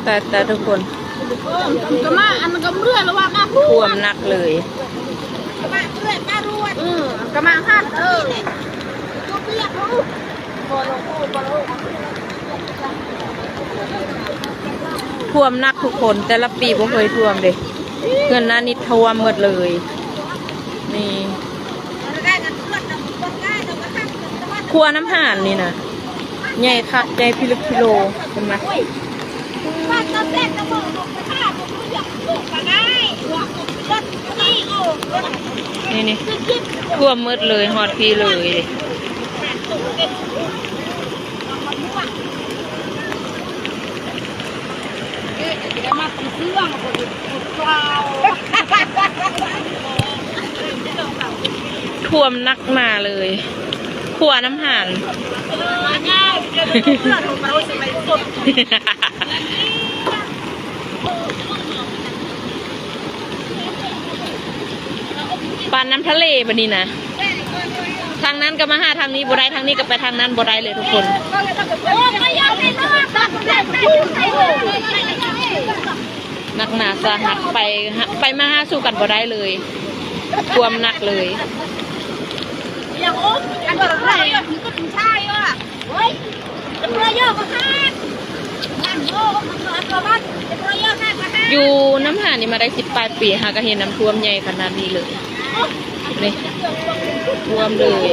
ແຕ່ ແຕ່ທຸກຄົນ ກະມາອັນກະເມື່ອລະວ່າມາ ຖ້ວມໜັກເລີຍ ກະມາເມື່ອມາລວດ ເອີ ກະມາຫັ້ນ ເອີ ຢູ່ປຽກເຮົາ ຖ້ວມໜັກທຸກຄົນ ແຕ່ລະປີບໍ່ເຄີຍຖ້ວມເດ້ ເຮືອນນ້ານິດຖ້ວມໝົດເລີຍ ນີ້ ຂົວນ້ຳຫານນີ້ນະ ໃຫຍ່ຄັກ ໃຫຍ່ພິລຶກພິໂລ ເຫັນໄໝ ນີ້ ນີ້ ຖ້ວມໝົດເລີຍ ຮອດພີ້ເລີຍ. ຖ້ວມໜັກໜາເລີຍ ຂົວນ້ຳຫານ ປານນ້ຳທະເລບາດນີ້ນະ ທາງນັ້ນກະມາຫາທາງນີ້ບໍ່ໄດ້ ທາງນີ້ກະໄປທາງນັ້ນບໍ່ໄດ້ເລີຍທຸກຄົນ ໜັກໜາສາຫັດ ໄປ ໄປມາຫາສູ່ກັນບໍ່ໄດ້ເລີຍ ຖ້ວມໜັກເລີຍ. ຢູ່ນ້ຳຫານນີ້ມາໄດ້ສິບປາຍປີ ຫາກະເຫັນນ້ຳຖ້ວມໃຫຍ່ຂະໜາດນີ້ເລີຍ ນີ້ ຖ້ວມເລີຍ.